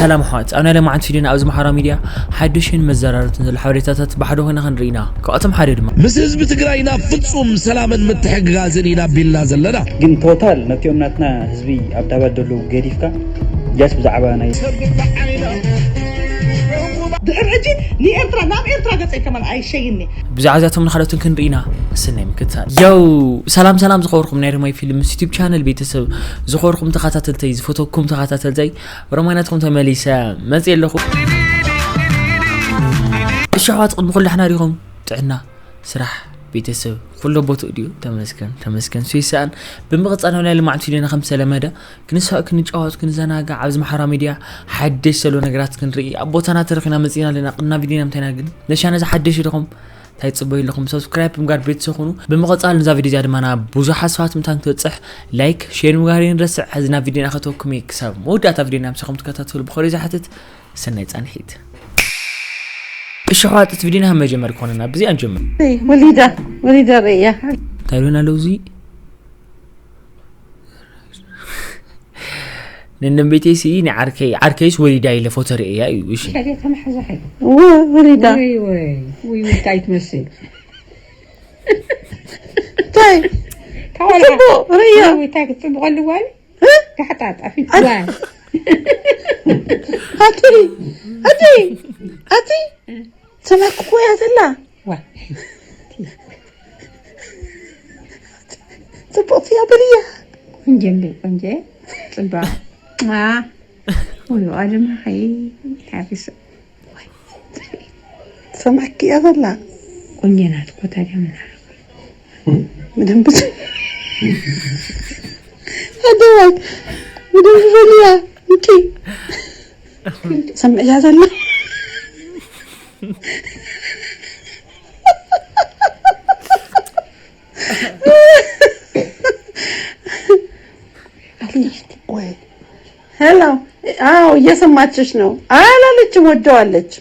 ሰላም ኣሕዋት፣ ኣብ ናይ ሎማዓንቲ ቪድዮና ኣብዚ ማሕበራዊ ሚድያ ሓድሽን መዘራረብትን ዘሎ ሓበሬታታት ብሓደ ኮይና ክንርኢ ኢና። ካብኣቶም ሓደ ድማ፣ ምስ ህዝቢ ትግራይና ፍጹም ሰላምን ምትሕግጋዝን ኢና ቢልና ዘለና። ግን ቶታል ነቲኦም ናትና ህዝቢ ኣብ ዳባት ዘለዉ ገዲፍካ ጃስ ብዛዕባ ናይ ድሕሪ ሕጂ ንኤርትራ ናብ ኤርትራ ገፀይ ከማን ኣይሸይኒ። ብዛዕባ እዚኣቶም ንኻልኦትን ክንርኢ ኢና። ሰናይ ምክትታል። ያው ሰላም ሰላም ዝኸበርኩም ናይ ሮማይ ፊልምስ ዩቲዩብ ቻነል ቤተሰብ፣ ዝኸበርኩም ተኸታተልተይ፣ ዝፈተኩም ተኸታተልተይ፣ ሮማይ ናትኩም ተመሊሰ መፅእ ኣለኹ። እሺ ኣሕዋት፣ ቅድሚ ኩሉ ዳሕና ዲኹም? ጥዕና፣ ስራሕ፣ ቤተሰብ ኩሉ ቦትኡ ድዩ? ተመስገን ተመስገን። ሱይሳን ብምቕፃል ናይ ሎማዓንቲ ቪድዮና ከም ዝተለመደ ክንሳእ፣ ክንጫወት፣ ክንዘናጋዕ ኣብዚ ማሕበራዊ ሚድያ ሓደሽ ዘሎ ነገራት ክንርኢ ኣብ ቦታና ተረኺና መፂና ኣለና። ቅድና ቪድዮና ምንታይና ግን ነሻ ነዚ ሓደሽ ኢኹም እንታይ ትፅበዩ ኣለኹም? ሰብስክራይብ ብምጋር ቤተሰብ ኩኑ። ብምቕፃል ነዛ ቪድዮ እዚኣ ድማ ናብ ብዙሓት ሰባት ምታን ክትበፅሕ ላይክ፣ ሼር ምግባር ይንረስዕ። ሕዚ ናብ ቪድዮና ከተወኩም እየ። ክሳብ መወዳእታ ቪድዮና ምሳኹም ትከታተሉ ብኸሪ ዝሓትት ሰናይ ፃንሒት። እሺ ኣሕዋት፣ እቲ ቪድዮና ካብ መጀመሪ ክኾነና ብዚኣ ንጀምር። ወሊዳ ወሊዳ ርእያ እንታይ ይብለና ኣለዉ እዚ? ነንበይተይ ሲ ንዓርከይ፣ ዓርከይስ ወሊዳ ኢለ ፎቶ ርእያ እዩ። እሺ ሻድያ ተመሓዛ ሓይ እወ ወሊዳ ወይ ወይ ወይ ወይ እንታይ ትመስል እንታይ ታወላ ጽቡቅ ርእያ ወይ እንታይ ክትጽብቀሉ ጓል ጋሕጣጣፊ ጓል ኣቲ ኣቲ ኣቲ ሰማክ እኮ እያ ዘላ ዋ ጽቡቅቲ እያ በልያ ቆንጀ እምበይ ቆንጀ ጽባ ዋ ወይ ኣደማ ኸይ ሓፊስ ሰማክ እያ ዘላ ቆንጀ ናት እኮ ታዲያ ምን ብደንብ ኣደዋይ ብደንብ በልያ እንኪ ሰምዕያ ዘላ ወይ ሄሎ አዎ እየሰማችሽ ነው አላለችም ወደዋለች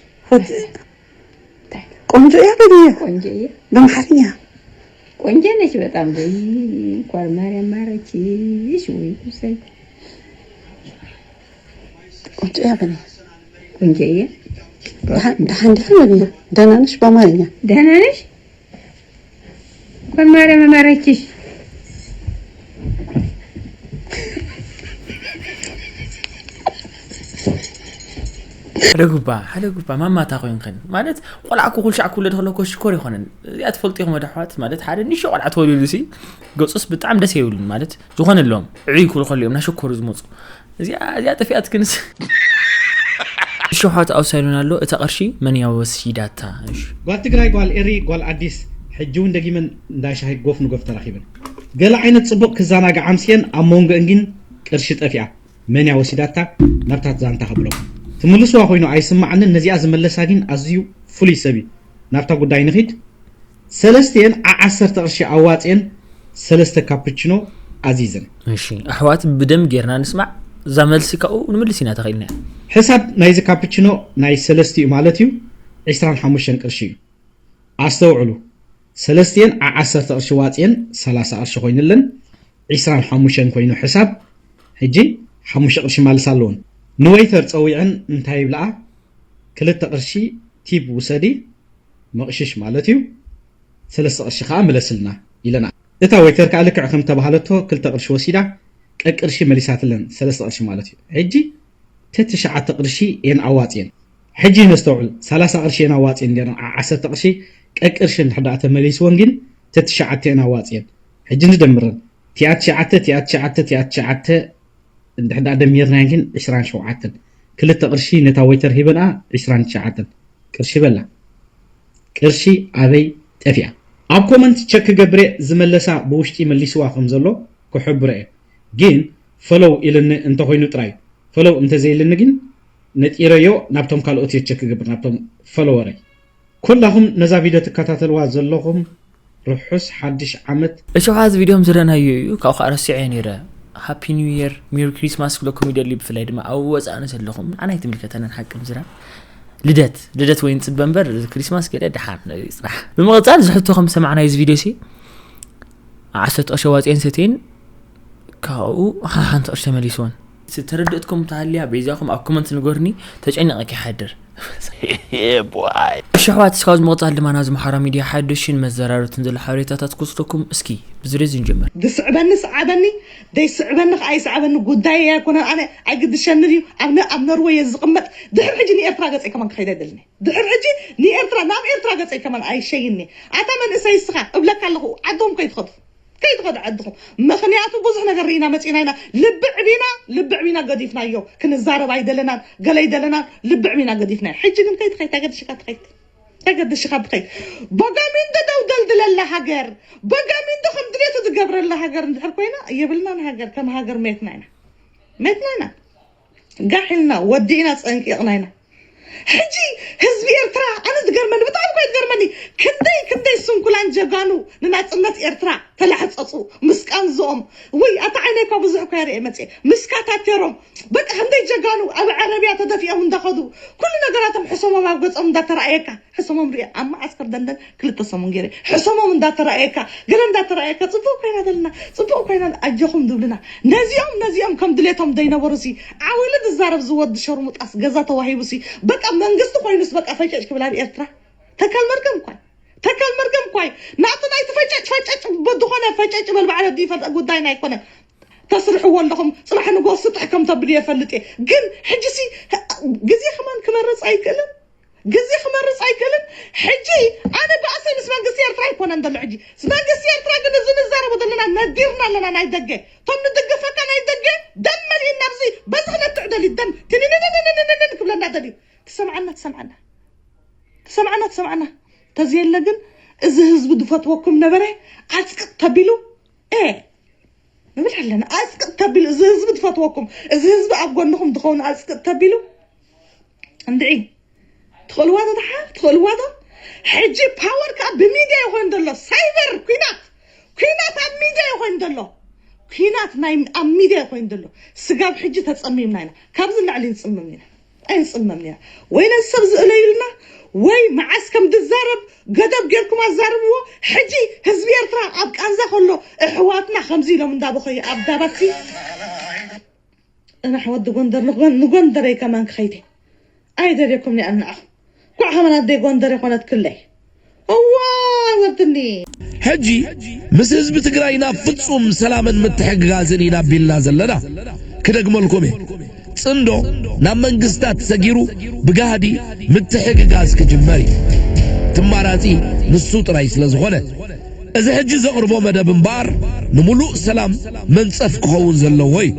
ቆንጆ ያበልየ ቆንጆ እየ በአማርኛ ቆንጆ ነች በጣም ወይ እንኳን ማርያም ማረችሽ ወይ ውሰድ ቆንጆ ያበልየ ቆንጆ እየ ደሓን ደሓን በልየ ደህና ነሽ በአማርኛ ደህና ነሽ እንኳን ማርያም ማረችሽ ሓደ ጉባ ሓደ ጉባ ማማታ ኮይንክን ማለት ቆልዓ ኩ ኩልሻዕ ኩለ ድክለኮ ሽኮር ይኮነን እዚኣ ትፈልጡ ኢኹም ኣሕዋት ማለት ሓደ ንሾ ቆልዓ ተወሊዱ ሲ ገፁስ ብጣዕሚ ደስ የብሉን ማለት ዝኾነ ኣለዎም ዕይ ኩሉ ከሉ እዮም ናሸኮሩ ዝመፁ እዚኣ እዚኣ ጠፊኣት ክንስ እሺ ኣሕዋት ኣውሳይሉን ኣሎ እታ ቅርሺ መን እያ ወሲዳታ እሺ ጓል ትግራይ ጓል ኤሪ ጓል ኣዲስ ሕጂ እውን ደጊመን እንዳ ሻሂ ጎፍ ንጎፍ ተራኺበን ገለ ዓይነት ጽቡቕ ክዘናግዓ ኣምስየን ኣብ መንጎአን ግን ቅርሺ ጠፊኣ መን እያ ወሲዳታ ናብታት ዛንታ ከብሎም ትምልስዋ ኮይኑ ኣይስማዓንን ነዚኣ ዝመለሳ ግን ኣዝዩ ፍሉይ ሰብ እዩ ናብታ ጉዳይ ንኺድ ሰለስቲኤን ዓ ዓሰርተ ቅርሺ ኣዋፅኤን ሰለስተ ካፕችኖ ኣዚዘን እሺ ኣሕዋት ብደም ጌርና ንስማዕ እዛ መልሲ ካብኡ ንምልስ ኢና ተኽኢልና ሕሳብ ናይዚ ካፕችኖ ናይ ሰለስቲኡ ማለት እዩ ዕስራን ሓሙሽተን ቅርሺ እዩ ኣስተውዕሉ ሰለስቲኤን ዓ ዓሰርተ ቅርሺ ዋፅኤን ሰላሳ ቅርሺ ኮይንለን ዕስራን ሓሙሽተን ኮይኑ ሕሳብ ሕጂ ሓሙሽተ ቅርሺ ማልስ ኣለዎን ንወይተር ፀዊዐን እንታይ ይብልኣ ክልተ ቅርሺ ቲፕ ውሰዲ መቕሽሽ ማለት እዩ ሰለስተ ቅርሺ ከዓ ምለስልና ኢለና እታ ወይተር ከዓ ልክዕ ከም ተባሃለቶ ክልተ ቅርሺ ወሲዳ ቀቅርሺ መሊሳትለን ሰለስተ ቅርሺ ማለት እዩ ሕጂ ተትሽዓተ ቅርሺ እየን ኣዋፅየን ሕጂ ነስተውዕል ሰላሳ ቅርሺ እየን ኣዋፅየን ገይረን ዓ ዓሰርተ ቅርሺ ቀቅርሺ እንድሕር ደኣ ተመሊስወን ግን ተትሽዓተ እየን ኣዋፅየን ሕጂ ንደምረን ቲኣ ትሽዓተ ቲኣ ትሽዓተ ቲኣ ትሽዓተ እንድሕር ደኣ ደሚርናየን ግን ዕስራን ሸውዓተን ክልተ ቅርሺ ነታ ወይተር ሂበንኣ ዕስራን ትሽዓተን ቅርሺ በላ ቅርሺ ኣበይ ጠፊኣ ኣብ ኮመንት ቸክ ክገብር እየ ዝመለሳ ብውሽጢ መሊስዋ ከም ዘሎ ክሕብሮ እየ ግን ፈለው ኢልኒ እንተኮይኑ ጥራይ ፈለው እንተዘይልኒ ግን ነጢረዮ ናብቶም ካልኦት እየ ቸክ ክገብር ናብቶም ፈለወረይ ኩላኹም ነዛ ቪድዮ ትከታተልዋ ዘለኹም ርሑስ ሓድሽ ዓመት እሺ እዚ ቪድዮም ዝረናዮ እዩ ካብኡ ከዓ ረሲዐ ነይረ ሃፒ ኒው የር ሜሪ ክሪስማስ ክብለኩም ይደሊ ብፍላይ ድማ ኣብ ወፃእኒ ዘለኹም ንዓና ኣይትምልከተንን ሓቂ ምስራ ልደት ልደት ወይ ንፅበ እምበር ክሪስማስ ገለ ደሓር ፅራሕ ብምቕፃል ዝሕቶ ከም ዝሰማዕናዮ እዚ ቪድዮ ሲ ዓሰርተ ቅርሺ ዋፅኤን ሰትየን ካብኡ ሓንቲ ቅርሺ ተመሊስወን ተረድእትኩም ተሃልያ በይዛኹም ኣብ ኮመንት ንገርኒ። ተጨኒቐ ክሓድር ኣሸሕዋት እስካብ ዝመቕፃል ድማ ናዚ ምሓራ ሚድያ ሓዱሽን መዘራረብትን ዘሎ ሓበሬታታት ክወስደኩም። እስኪ ብዝሬዚ ንጀምር። ዝስዕበኒ ስዓበኒ፣ ዘይስዕበኒ ከዓ ይስዓበኒ፣ ጉዳይ ኣይኮነን። ኣነ ኣይግድሸንን እዩ። ኣብ ነ- ኣብ ኖርወይ እየ ዝቕመጥ። ድሕሪ ሕጂ ንኤርትራ ገፀይ ከማን ክኸይድ ኣይደልን። ድሕሪ ሕጂ ንኤርትራ ናብ ኤርትራ ገፀይ ከማን ኣይሸይኒ። ኣታ መንእሰይ እስኻ እብለካ ኣለኹ፣ ዓድኹም ከይትኸዱ፣ ከይትኸዱ ዓድኹም። ምኽንያቱ ብዙሕ ነገር ርኢና መፂና ኢና። ልቢ ዕቢና፣ ልቢ ዕቢና ገዲፍናዮ። ክንዛረብ ኣይደለናን፣ ገለ ኣይደለናን። ልቢ ዕቢና ገዲፍናዮ። ሕጂ ግን ከይትኸይድ፣ እንታይ ገድሽካ ትኸይድ? እንታይ ገድሽካ ትኸይድ? በጋሚንዶ ደው ደልድለላ ሃገር፣ በጋሚንዶ ከም ድሌቱ ዝገብረላ ሃገር እንድሕር ኮይና የብልናን። ሃገር ከም ሃገር ሜትና ኢና፣ ሜትና ኢና። ጋሕ ኢልና ወዲእና ፀንቂቕና ኢና። ሕጂ ህዝቢ ኤርትራ ኣነ ዝገርመኒ ብጣዕሚ እኳ እዩ ዝገርመኒ። ክንደይ ክንደይ ስንኩላን ጀጋኑ ንናፅነት ኤርትራ ተላሕፀፁ ምስ ቃንዝኦም። ውይ ኣታ ዓይነይ እኳ ብዙሕ እኳ ይርኤ መፅኤ ምስ ካታቴሮም በቃ ክንደይ ጀጋኑ ኣብ ዓረብያ ተደፊኦም እንዳኸዱ ኩሉ ነገራቶም ሕሰሞም ኣብ ገፆም እንዳተረኣየካ ሕሰሞም ሪኦ ኣብ መዓስከር ደንደን ክልተ ሰሙን ገይረ ሕሰሞም እንዳተረኣየካ ገለ እንዳተረኣየካ ፅቡቅ ኮይና ዘለና ፅቡቅ ኮይና ኣጆኹም ዝብልና ነዚኦም ነዚኦም ከም ድሌቶም ዘይነበሩ ሲ ዓው ኢሉ ዝዛረብ ዝወዲ ሸርሙጣስ ገዛ ተዋሂቡ ሲ በቃ መንግስቲ ኮይኑስ በቃ ፈጨጭ ክብል ኣብ ኤርትራ ተካል መርገም እኳ ተካል መርገም እኳ ናቱ ናይ ትፈጨጭ ፈጨጭ በድኾነ ፈጨጭ በል ባዕለ ይፈልጠ ጉዳይና ኣይኮነ ተስርሕዎ ኣለኹም ፅባሕ ንጎ ስጥሕ ከም ተብሉ የፈልጥ እየ ግን ሕጂ ሲ ግዜ ከማን ክመርፅ ኣይክእልን ግዜ ክመርፅ ኣይክእልን ሕጂ ኣነ ባእሰይ ምስ መንግስቲ ኤርትራ ኣይኮነን ዘሎ ሕጂ መንግስቲ ኤርትራ ግን እዚ ንዛረቦ ዘለና ነዲርና ኣለና ናይ ደገ እቶም ንድግፈካ ናይ ደገ ደም መሊእና ኣብዚ በዚ ክነትዕ ደልዩ ደም ትንንንንንንን ክብለና ደልዩ ትሰምዓና ትሰምዓና ትሰምዓና ትሰምዓና ተዘየለ ግን እዚ ህዝቢ ዝፈትወኩም ነበረ ኣፅቅጥ ተቢሉ እ ንብል ኣለና ኣፅቅጥ ተቢሉ እዚ ህዝቢ ዝፈትወኩም እዚ ህዝቢ ኣብ ጎንኹም ዝኸውን ኣፅቅጥ ተቢሉ እንድዒ ትኽእልዋ ዶ ደሓር ትኽእልዋ ዶ ሕጂ ፓወር ከዓ ብሚድያ ይኾይኑ ዘሎ ሳይበር ኩናት ኩናት ኣብ ሚድያ ይኾይኑ ዘሎ ኩናት ናይ ኣብ ሚድያ ይኾይኑ ዘሎ ስጋብ ሕጂ ተፀሚምና ኢና ካብዚ ንላዕሊ ንፅምም ኢና ኣይንፅመም ኢና ወይለ ሰብ ዝእለ ኢልና ወይ መዓስ ከም ዝዛረብ ገደብ ጌርኩም ኣዛርብዎ ሕጂ ህዝቢ ኤርትራ ኣብ ቃንዛ ከሎ እሕዋትና ከምዚ ኢሎም እንዳበኸዩ ኣብ ዳባትሲ እና ኣሕዋት ጎንደር ንጎንደረይ ከማን ክኸይደ ኣይደልየኩም ኒኣናኹም ኳዕ ከማን ኣደይ ጎንደር ይኾነትክለይ እዋ ወርትኒ ሕጂ ምስ ህዝቢ ትግራይ ናብ ፍጹም ሰላምን ምትሕግጋዝን ኢና ቢልና ዘለና ክደግመልኩም እየ ጽምዶ ናብ መንግስታት ሰጊሩ ብጋህዲ ምትሕግጋዝ ክጅመር እዩ። እቲ ኣማራጺ ንሱ ጥራይ ስለ ዝኾነ፣ እዚ ሕጂ ዘቕርቦ መደብ እምበኣር፣ ንምሉእ ሰላም መንጸፍ ክኸውን ዘለዎ እዩ።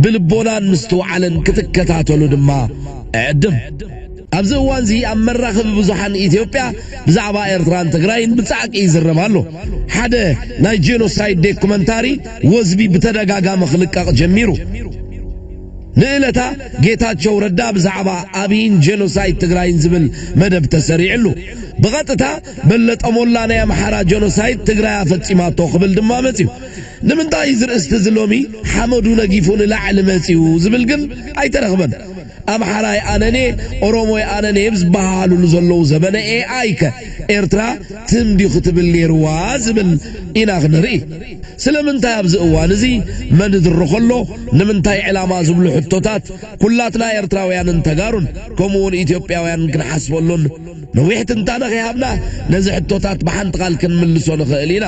ብልቦናን ምስትውዓልን ክትከታተሉ ድማ እዕድም። ኣብዚ እዋንዚ ኣብ መራኸቢ ብዙሓን ኢትዮጵያ ብዛዕባ ኤርትራን ትግራይን ብጻዕቂ ይዝረብ ኣሎ። ሓደ ናይ ጄኖሳይድ ዴኩመንታሪ ወዝቢ ብተደጋጋሚ ክልቀቕ ጀሚሩ። ንእለታ ጌታቸው ረዳ ብዛዕባ ኣብይን ጄኖሳይድ ትግራይን ዝብል መደብ ተሰሪዕሉ። ብቐጥታ በለጠ ሞላ ናይ ኣምሓራ ጀኖሳይድ ትግራያ ፈጺማቶ ክብል ድማ መጺኡ። ንምንታይ እዚ ርእስቲ እዚ ሎሚ ሓመዱ ነጊፉ ንላዕሊ መጺኡ ዝብል ግን ኣይተረኽበን። ኣምሓራይ ኣነኔ ኦሮሞይ ኣነኔ ብዝበሃሃሉሉ ዘለዉ ዘበነ ኤኣይ ከ ኤርትራ ትም ድዩ ክትብል ነይርዋ ዝብል ኢና ክንርኢ። ስለምንታይ ኣብዚ እዋን እዚ መን ድርኾ ኣሎ ንምንታይ ዕላማ ዝብሉ ሕቶታት ኩላትና ኤርትራውያንን ተጋሩን ከምኡውን ኢትዮጵያውያንን ክንሓስበሉን ነዊሕ ትንታነ ከይሃብና ነዚ ሕቶታት ብሓንቲ ቃል ክንምልሶ ንኽእል ኢና።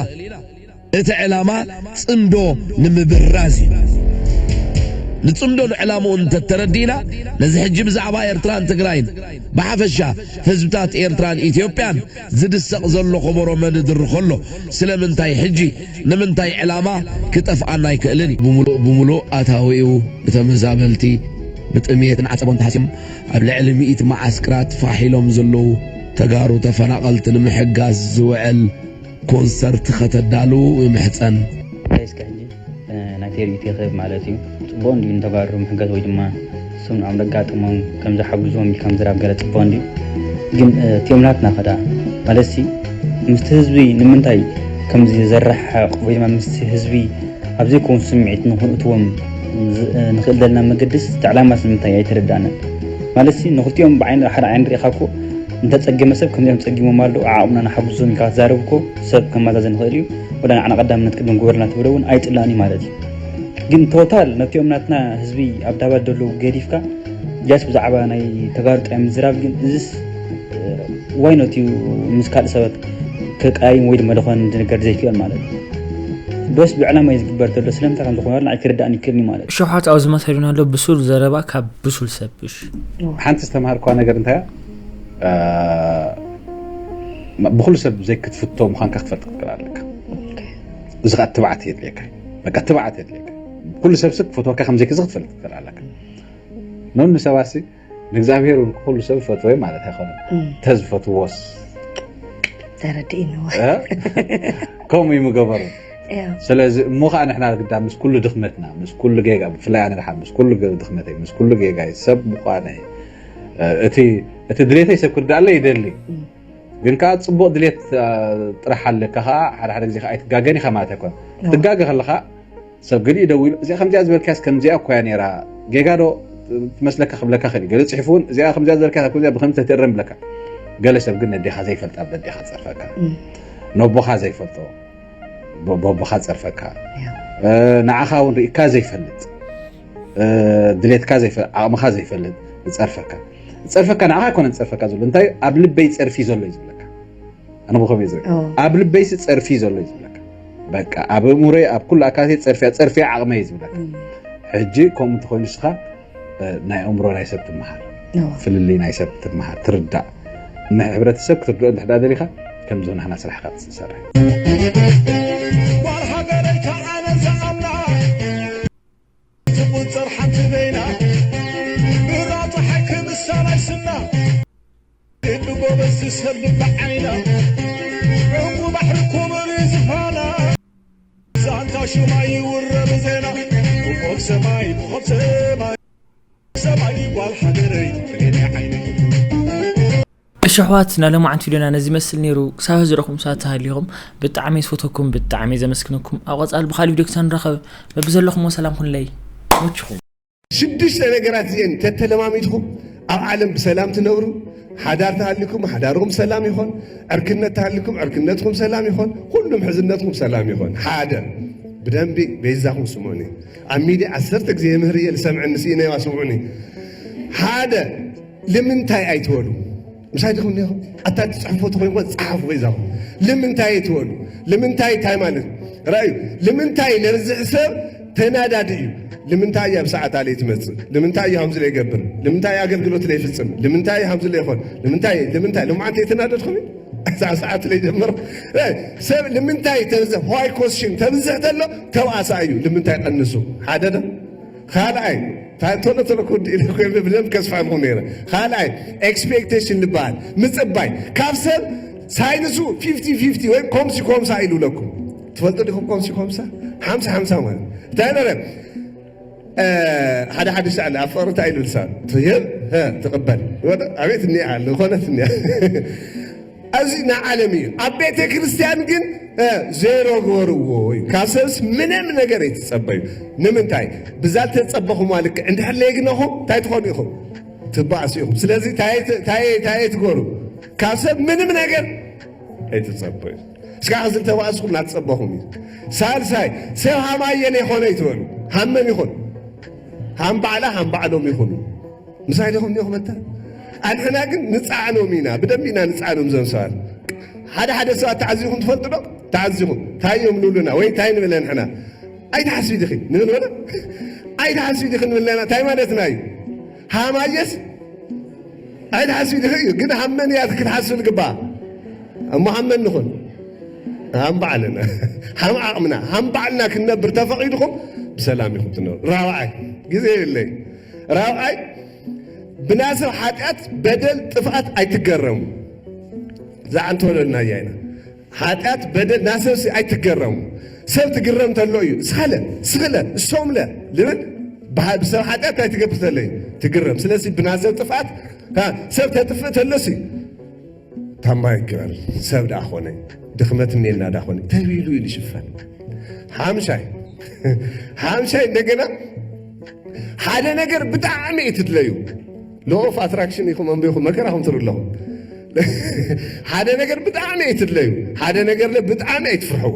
እቲ ዕላማ ጽምዶ ንምብራዝ እዩ። ንጽምዶን ዕላምኡን እንተተረዲእና ነዚ ሕጂ ብዛዕባ ኤርትራን ትግራይን ብሓፈሻ ህዝብታት ኤርትራን ኢትዮጵያን ዝድሰቕ ዘሎ ከበሮ መን ድርኾ ኣሎ ስለምንታይ ሕጂ ንምንታይ ዕላማ ክጠፍኣና ኣይክእልን እዩ። ብምሉእ ብምሉእ ኣታዊኡ ንተመዛበልቲ ብጥምየትን ዓጸቦን ተሃስዮም ኣብ ልዕሊ ሚእቲ መዓስክራት ፋሕ ኢሎም ዘለዉ ተጋሩ ተፈናቐልቲ ንምሕጋዝ ዝውዕል ኮንሰርት ከተዳልዉ ይምሕጸን። እስከ ሕጂ ናተይ ርእይቶ ክህብ ማለት እዩ። ጽቡቕ እንድዩ ንተጋሩ ምሕጋዝ ወይ ድማ ስምዖም ዘጋጥሞም ከም ዝሓግዝዎም ኢልካ ምዝራብ ገለ ጽቡቕ እንድዩ። ግን እቲኦም ናትና ከ ደኣ ማለትሲ ምስቲ ህዝቢ ንምንታይ ከምዚ ዘረሓሕቕ ወይ ድማ ምስቲ ህዝቢ ኣብ ዘይከውን ስምዒት ንኽንእትዎም ንኽእል ዘለና መገድስ እቲ ዕላማስ ንምንታይ ኣይተረድኣናን? ማለትሲ ንኽልቲኦም ብዓይኒ ሓደ ዓይኒ ርኢኻ እኮ እንተ ጸገመ ሰብ ከምዚኦም ጸጊሞም ኣለዉ ዓቕምና ንሓግዞም ኢልካ ክትዛረብ እኮ ሰብ ከመዛዝን ይኽእል እዩ። ወላ ንዓና ቀዳምነት ቅድሚ ግበሩልና ትብሎ እውን ኣይጽላእን እዩ ማለት እዩ። ግን ቶታል ነቲኦም ናትና ህዝቢ ኣብ ዳባት ዘለዉ ገዲፍካ ጃስ ብዛዕባ ናይ ተጋሩ ጥራይ ምዝራብ ግን እዚስ ዋይ ኖት ዩ ምስ ካልእ ሰባት ከቃይም ወይ ድማ ዝኾነ ነገር ዘይክእል ማለት እዩ። ዶስ ብዕላማ እዩ ዝግበር ዘሎ ስለምንታይ ከም ዝኾነ ንዓይ ክርዳእን ይክእልኒ ማለት እዩ። ሸውሓት ኣብዚ መሳይሉና ኣሎ ብሱል ዘረባ ካብ ብሱል ሰብ እሽ። ሓንቲ ዝተምሃርኳ ነገር እንታይ እያ? ብኩሉ ሰብ ዘይክትፍቶ ምዃንካ ክትፈልጥ ክትክእል ኣለካ። እዚ ከዓ ትብዓት የድልየካ። በቃ ትብዓት የድልየካ። ኩሉ ሰብ ስ ክፈትወካ ከም ዘይክዚ ክትፈልጥ ክትክእል ኣለካ። ኖን ሰባሲ ንእግዚኣብሔር እውን ኩሉ ሰብ ፈትወ ማለት ኣይኮነን። ተዝፈትዎስ ተረድእኒ ከምኡ ይምገበሩ። ስለዚ እሞ ከዓ ንሕና ግዳ ምስ ኩሉ ድኽመትና ምስ ኩሉ ጌጋ ብፍላይ ኣነ ድሓን ምስ ኩሉ ድኽመተይ ምስ ኩሉ ጌጋይ ሰብ ምዃነይ እቲ ድሌተይ ሰብ ክርዳኣለ ይደሊ። ግን ከዓ ፅቡቅ ድሌት ጥራሕ ኣለካ ከዓ ሓደ ሓደ ግዜ ከዓ ኣይትጋገን ኢካ ማለት ኣይኮነ። ትጋገ ከለካ ሰብ ገሊኡ ደው ኢሉ እዚኣ ከምዚኣ ዝበልካስ ከምዚኣ እኮ እያ ነይራ፣ ጌጋ ዶ ትመስለካ ክብለካ ክእል። ገለ ፅሒፉ እውን እዚኣ ከምዚኣ ዝበልካስ ከምዚኣ ብከምዚ ተትእረም ይብለካ። ገለ ሰብ ግን ነዴኻ ዘይፈልጣ በዴኻ ትፀርፈካ፣ ነቦኻ ዘይፈልጦ በቦኻ ፀርፈካ፣ ንዓኻ እውን ርኢካ ዘይፈልጥ፣ ድሌትካ ዘይፈልጥ፣ ዓቕምኻ ዘይፈልጥ ይፀርፈካ። ዝፀርፈካ ንዓኻ ኣይኮነን ዝፀርፈካ ዘሎ፣ እንታይ ኣብ ልበይ ፀርፊ ዘሎ እዩ ዝብለካ። ኣነ ብኸመይ ዝብል ኣብ ልበይሲ ፀርፊ ዘሎ እዩ ዝብለካ። በቃ ኣብ እምሮይ ኣብ ኩሉ ኣካላተይ ፀርፊያ ፀርፊያ ዓቕመይ እዩ ዝብለካ። ሕጂ ከምኡ እንተኮይኑ ንስኻ ናይ ኣእምሮ ናይ ሰብ ትመሃር፣ ፍልልይ ናይ ሰብ ትመሃር፣ ትርዳእ። ንሕብረተሰብ ክትርድኦ እንድሕዳ ደሊኻ ከምዚ ናህና ስራሕካ ትሰርሕ። ጓል ሃገረይ ከዓ ነዛ ኣምላኽ ትቁፀር ሓንቲ በይና ብራ ፀሓይ ክምሳል ኣይስና ልቢ ጎበዝ ዝሰልም ብዓይና ዕንቁ ባሕሪ ኩምር ዝፋና ዛንታ ሽማ ይውረ ብዜና ኮኾብ ሰማይ ኮኾብ ሰማይ ሰማይ ጓል ሃገረይ ፍሬዳ ዓይነይ እሺ ኣሕዋት፣ ናይ ሎማዓንቲ ቪድዮና ነዚ ይመስል ነይሩ። ክሳብ ሕዚ ረኹም ሰባት ተሃሊኹም ብጣዕሚ ዝፈተኩም ብጣዕሚ ዘመስግነኩም። ኣብ ቀጻሊ ብኻሊእ ቪድዮ ክሳብ ንራኸብ በብዘለኹሞ ሰላም ኩኑለይ። ይመችኹም። ሽዱሽተ ነገራት እዚአን ተተለማሚድኩም ኣብ ዓለም ብሰላም ትነብሩ። ሓዳር ተሃሊኩም ሓዳርኩም ሰላም ይኾን፣ ዕርክነት ተሃሊኩም ዕርክነትኩም ሰላም ይኾን፣ ኩሉ ምሕዝነትኩም ሰላም ይኾን። ሓደ ብደንቢ በይዛኹም ስምዑኒ። ኣብ ሚድያ ዓሰርተ ግዜ የምህር እየ ዝሰምዐኒ ስኢነዋ ስምዑኒ። ሓደ ልምንታይ ኣይትበሉ። ምሳይ ዲኹም እኒኹም ኣታ ትፅሕፎ ተኮይንኮ ፀሓፉ በይዛኹም። ልምንታይ ኣይትበሉ። ልምንታይ እንታይ ማለት ረኣዩ። ልምንታይ ነብዝሕ ሰብ ተናዳዲ እዩ። ልምንታይ እያ ብሰዓታ ለይትመፅእ? ልምንታይ እዩ ከምዚ ለይገብር? ልምንታይ ኣገልግሎት ለይፍፅም? ልምንታይ እዩ ከምዚ ለይኾን? ልምንታይ ልምንታይ ልምዓንተ የተናደድኩም እዩ? እዛ ሰዓት ለይጀምር ሰብ ልምንታይ ተብዝሕ ዋይ ኮስሽን ተብዝሕ ተሎ ተባእሳ እዩ። ልምንታይ ቀንሱ ሓደ ዶ ካልኣይ ቶሎ ቶሎ ክውድእ ኢለ ኮይነ ብደንብ ከስፋልኩም ነይረ። ካልኣይ ኤክስፔክቴሽን ዝበሃል ምፅባይ ካብ ሰብ ሳይንሱ ፊፍቲ ፊፍቲ ወይም ኮምሲ ኮምሳ ኢሉ ብለኩም ትፈልጡ ዲኹም? ኮምሲ ኮምሳ ሓምሳ ሓምሳ ማለት እንታይ ነረ ሓደ ሓደ ሻዕለ ኣብ ፍቅሪ እንታይ ኢሉ ልሳን ትህብ ትቅበል ወደ ኣቤት እኒኣ ዝኾነት እኒኣ እዚ ንዓለም እዩ። ኣብ ቤተ ክርስቲያን ግን ዜሮ ግበርዎ እዩ። ካብ ሰብስ ምንም ነገር ኣይትጸበዩ። ንምንታይ? ብዛ ልተጸበኹምዋ ልክዕ እንድሕር ለየግነኹም እንታይ ትኾኑ ኢኹም? ትባእሱ ኢኹም። ስለዚ እንታይ ትገሩ? ካብ ሰብ ምንም ነገር ኣይትጸበዩ። እስካ ሕዚ ልተባእስኩም ናትጸበኹም እዩ። ሳልሳይ ሰብ ሃማየን የኾነ ይትበሉ። ሃመን ይኹን ሃም ባዕላ ሃም ባዕሎም ይኹኑ። ምሳይ ዲኹም ዲኹም መተ ኣንሕና ግን ንፃዕኖም ኢና ብደንብ ኢና ንፃዕኖም ዘም ሰባት ሓደ ሓደ ሰባት ተዓዚኹም ትፈልጡ ዶ ተዓዚኹም እንታይ እዮም ንብሉና ወይ እንታይ ንብለ ንሕና ኣይትሓስቢ ዲኺ ንብል በለ ኣይትሓስቢ ዲኺ ንብል ኣለና እንታይ ማለትና እዩ ሃማየስ ኣይትሓስቢ ዲኺ እዩ ግን ሃመን እያ ክትሓስብ ልግባ እሞ ሃመን ንኹን ሃም ባዕልና ሃም ዓቕምና ሃም ባዕልና ክንነብር ተፈቒድኹም ብሰላም ኢኹም ትነብሩ ራብዓይ ግዜ የለይ ራብዓይ ብናሰብ ሓጢኣት በደል ጥፍኣት ኣይትገረሙ ዝዓንተወለልና እያ ኢና ሓጢኣት በደል ናሰብሲ ኣይትገረሙ ሰብ ትግረም ተሎ እዩ ስኸለ ስኽለ እሶምለ ልብል ብሰብ ሓጢኣት ኣይትገብር ተሎ እዩ ትግረም ስለዚ ብናሰብ ጥፍኣት ሰብ ተጥፍእ ተሎሲ ታማይ ግበር ሰብ ደኣ ኾነ ድኽመት እኔና ዳ ኾነ ተቢሉ እዩ ዝሽፈን ሓምሻይ ሓምሻይ እንደገና ሓደ ነገር ብጣዕሚ እዩ ትድለዩ law of attraction ኢኹም ኣንቢኹም መከራኹም ትርኢ ኣለኹም ሓደ ነገር ብጣዕሚ እዩ ትድለዩ ሓደ ነገር ብጣዕሚ ኣይትፍርሕዎ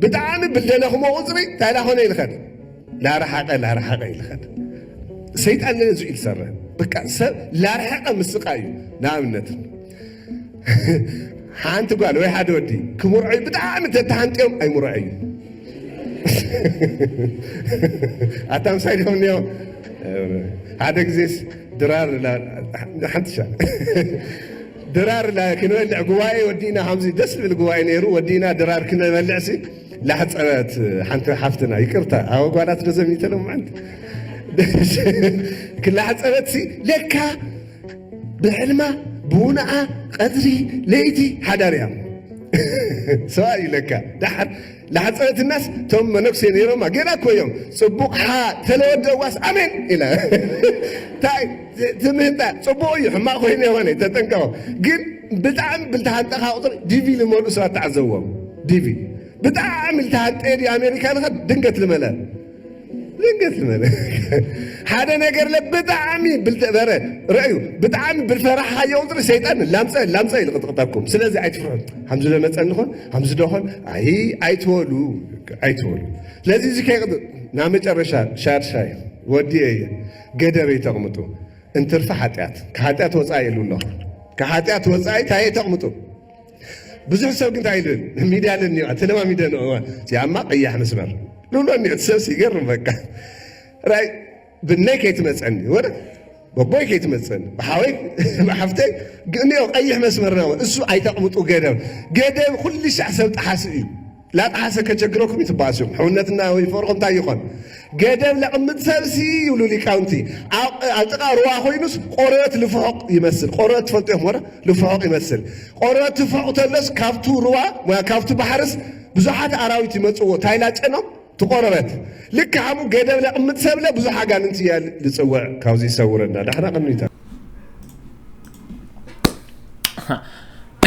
ብጣዕሚ ብልደለኹሞ ቁፅሪ እንታይ ዳ ኾነ ይልኸድ ላረሓቐ ላረሓቐ ኢልኸድ ሰይጣን ነዚ ኢልሰርሕ በቃ ሰብ ላረሓቐ ምስቃ እዩ። ንኣብነት ሓንቲ ጓል ወይ ሓደ ወዲ ክምርዐዩ ብጣዕሚ ተተሃንጥዮም ኣይምርዐዩ። ኣታ ምሳይ ዲኹም እኒኦ ሓደ ግዜስ ድራር ሓንትሻ ድራር ክንበልዕ ጉባኤ ወዲእና ከምዚ ደስ ዝብል ጉባኤ ነይሩ ወዲእና ድራር ክንበልዕሲ ላሕፀበት ሓንቲ ሓፍትና ይቅርታ ኣብ ጓላት ደዘሚተሎም ማዓንቲ ክላሕፀበት ሲ ለካ ብሕልማ ብውንዓ ቀትሪ ለይቲ ሓዳር እያ ሰብኣይ እዩ ለካ ዳሓር ላሕፀበትናስ ቶም መነኩሴ ነይሮማ ገና እኮ እዮም ፅቡቅ ሓ ተለወደዋስ ኣሜን ኢላ ታይ ትምህንጣ ፅቡቅ እዩ ሕማቅ ኮይኑ የሆነ ተጠንቀቆ ግን ብጣዕሚ ብልተሃንጠኻ ቁፅሪ ዲቪ ልመሉ ሰባት ተዓዘብዎም ዲቪ ብጣዕሚ ልተሃንጠየ ድዩ ኣሜሪካ ንኸ ድንገት ልመለ ድንገት ልመለ ሓደ ነገር ለ ብጣዕሚ ብልተበረ ረእዩ ብጣዕሚ ብልፈራሕካዮ ቁፅሪ ሰይጣን ላምፀ ላምፀ ኢሉ ቅጥቅጠኩም ስለዚ ኣይትፍርሑ ከምዚ ለመፀኒ ኾን ከምዚ ደኾን ኣይ ኣይትበሉ ኣይትበሉ ስለዚ እዚ ከይቅጥ ናብ መጨረሻ ሻድሻይ ወዲየ እየ ገደብ ኣይተቕምጡ እንትርፊ ሓጢኣት ካብ ሓጢኣት ወፃኢ ኢሉ ኣሎ ካብ ሓጢኣት ወፃኢ እንታይ ኣይተቕምጡ ብዙሕ ሰብ ግን እንታይ ይብል ሚድያ ለኒ ተለማሚደ ንዋ ያማ ቀያሕ መስመር ልብሎ እኒኦ እቲ ሰብሲ ይገርም በቃ ራይ ብነይ ከይትመፀኒ ወረ በቦይ ከይትመፀኒ ብሓወይ ብሓፍተይ እኒኦ ቀይሕ መስመር ና እሱ ኣይተቕምጡ ገደብ ገደብ ኩሉ ሻዕ ሰብ ጠሓሲ እዩ ላጠሓሰ ከቸግረኩም እዩ ትበኣሱ ሕውነትና ወይ ፍቕርኩም እንታይ ይኾን ገደብ ለቕምጥ ሰብሲ ይብሉ ሊቃውንቲ ኣብ ጥቃ ሩዋ ኮይኑስ ቆርበት ልፍሑቕ ይመስል ቆርበት ትፈልጡ ኢኹም ወረ ልፍሑቕ ይመስል ቆርበት ትፍሑቕ ተሎስ ካብቱ ሩዋ ካብቱ ባሕርስ ብዙሓት ኣራዊት ይመፅዎ ታይላ ጨኖም ትቆረበት ልክ ሓሙ ገደብ ለቕምጥ ሰብለ ብዙሕ ኣጋንንቲ እያ ልፅውዕ ካብዚ ይሰውረና ዳሕና ቅድሚታ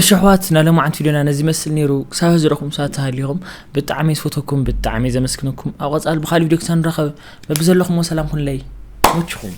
እሺ ኣሕዋት ናይ ሎማዓንቲ ቪድዮና ነዚ ይመስል ነይሩ ክሳብ ዝረኹም ሰባት ተሃሊኹም ብጣዕሚ ዝፈተኩም ብጣዕሚ ዘመስግነኩም ኣብ ቀፃል ብካሊእ ቪድዮ ክሳብ ንራኸብ በብዘለኹምዎ ሰላም ኩንለይ መችኹም